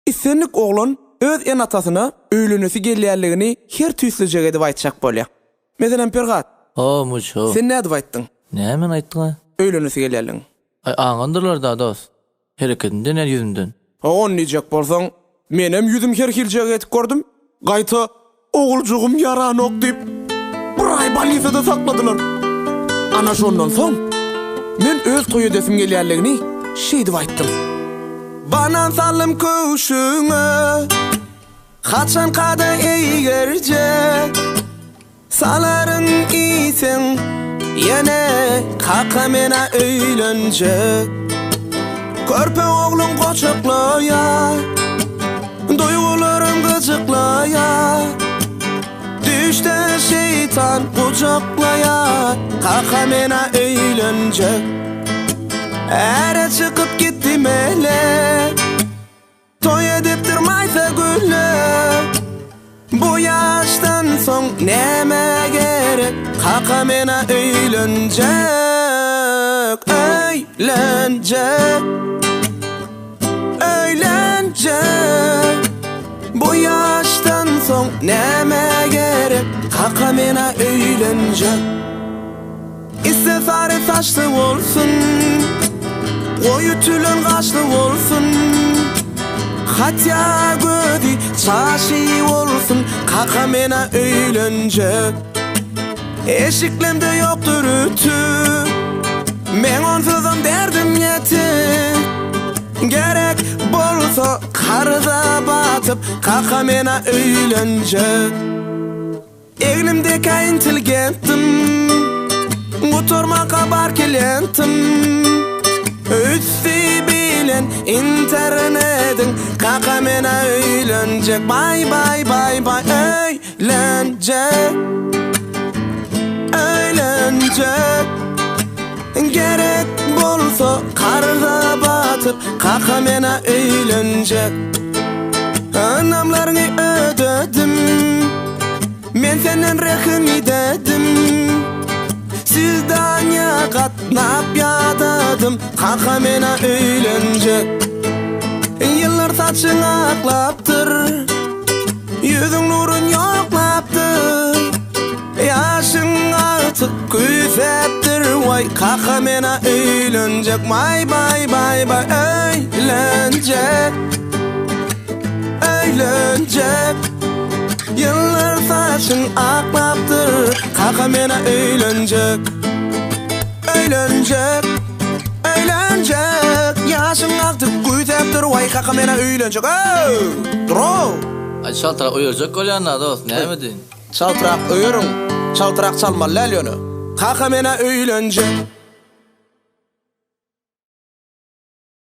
Islendik oglan öz ene-atasyna öýlenesi gelýänligini her tüýslüjek edip aýtjak bolýar. Meselem, Perhat. Ho, Muç, ho. Sen nädip aýtdyň? Näme men aýtdyň-a? Öýlenesi gelýänligiň. Aý, aňandyrlar-da, dost. Hereketinden ýa ýüzünden. Ho, ony diýjek bolsaň, menem ýüzüm her hiljek edip gördüm. Gaýta, Oguljygym ýaranok diýip, bir aý bolnisada sakladylar. Ana şondan soň, men öz toý edesim gelýänligini şeýdip aýtdym. Banan saldym köwşüňe, Haçankada eýgerjek. Salaryn iýseň ýene kaka menä öýlenjek Körpe ogluň goçaklaýar Duýgularym gyjyklaýar Düýşde şeýtan gujaklaýar Kaka menä öýlenjek Äre çykyp gitdi mele Toý edipdir maýsa gülle Bu ýaşdan soň näme gerek Kaka menä öýlenjek Öýlenjek Öýlenjek Bu ýaşdan soň näme gerek Kaka menä öýlenjek Iste sary saçly bolsun Goýy tülen gaşly bolsun Hatýa gözi çaşy bolsun Kaka menä öýlenjek Eşiklemde ýokdur ütü Meň onsuzam derdim ýetik Gerek bolsa karza batyp Kaka menä öýlenjek Egnimdekä intelligentdim Gutarmaka bar klientim Üsti bilen internediň Kaka menä öýlenjek Baý baý baý baý öýlenjek Öýlenjek Gerek bolsa karza batyp Kaka menä öýlenjek Ynamlaryňy ödedim Men senden rehim idedim Swidanýa gatnap ýadadym Kaka menä öýlenjek Ýyllar saçyň aklapdyr Ýüzüň nurun ýoklapdyr Ýaşyň artyk küýsäpdir Waý kaka menä öýlenjek Baý baý baý baý öýlenjek Öýlenjek Ýyllar saçyň aklapdyr Kaka menä öýlenjek Öýlenjek Öýlenjek Ýaşyň artyk küýsäpdir Waý kaka menä öýlenjek Öw! Durow! Aý çaltrak öýerjek bolýan-da dost näme diýin. Çaltrak öýeriň, çaltrak çalmaly däl ýöne. Kaka menä öýlenjek.